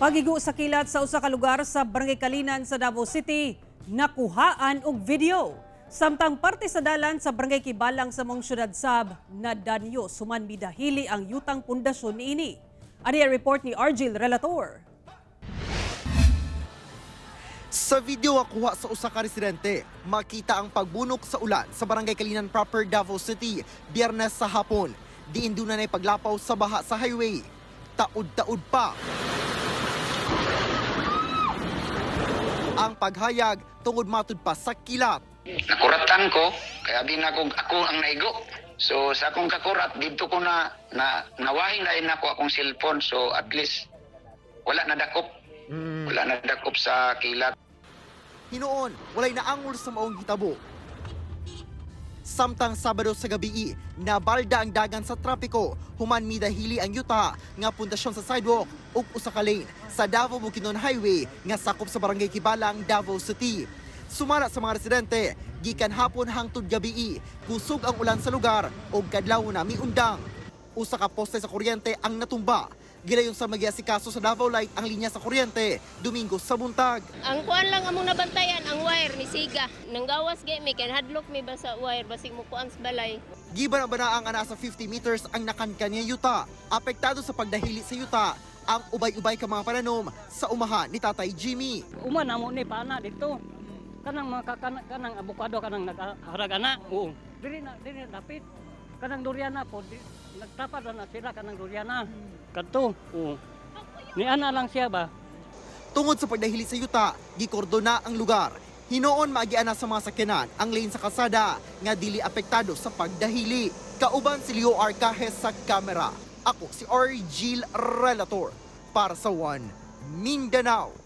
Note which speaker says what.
Speaker 1: Pagigo sa kilat sa usa ka lugar sa Barangay Kalinan sa Davao City, nakuhaan og video. Samtang parte sa dalan sa Barangay Kibalang sa maong syudad sab, nadanyo suman midahili ang yutang pundasyon niini. Ani ang report ni Argil Relator.
Speaker 2: Sa video nga kuha sa usa ka residente, makita ang pagbunok sa ulan sa Barangay Kalinan Proper, Davao City, Biyernes sa hapon. Diin duna na'y paglapaw sa baha sa highway. Taud-taud pa ang paghayag tungod matud pa sa kilat.
Speaker 3: Nakuratan ko, kaya binakog ako ang naigo. So sa akong kakurat, dito ko na, na nawahin na ako akong cellphone. So at least wala na dakop. Wala na dakop sa kilat.
Speaker 2: Hinuon, walay naangol sa maong hitabo. Samtang Sabado sa gabi, nabalda ang dagan sa trapiko, human midahili ang yuta nga pundasyon sa sidewalk ug usa ka lane sa Davao Bukidnon Highway nga sakop sa Barangay Kibalang, Davao City. Sumala sa mga residente, gikan hapon hangtod gabi, kusog ang ulan sa lugar ug kadlaw na miundang. Usa ka poste sa kuryente ang natumba. Gilayon sa magiasikaso sa Davao Light ang linya sa kuryente Domingo sa buntag.
Speaker 4: Ang kuan lang among nabantayan, ang wire ni siga. Nanggawas gay mi kay hadlok mi ba sa wire basig mo kuan sa balay.
Speaker 2: Giba na ba ang nasa 50 meters ang nakankan niya yuta. Apektado sa pagdahili sa yuta ang ubay-ubay ka mga pananom sa umahan ni Tatay Jimmy.
Speaker 5: Uma na mo ni pana dito. Kanang mga kanang abukado, kanang nagharag ana. Oo. Diri na dapit. Kanang duriana po di, nagtapad na sila kanang duriana. Kadto. Oo. Ni ana lang siya ba?
Speaker 2: Tungod sa pagdahili sa yuta, gikordona ang lugar. Hinoon maagian na sa mga sakyanan ang lane sa kalsada nga dili apektado sa pagdahili. Kauban si Leo Arcajes sa kamera. Ako si Argil Relator para sa One Mindanao.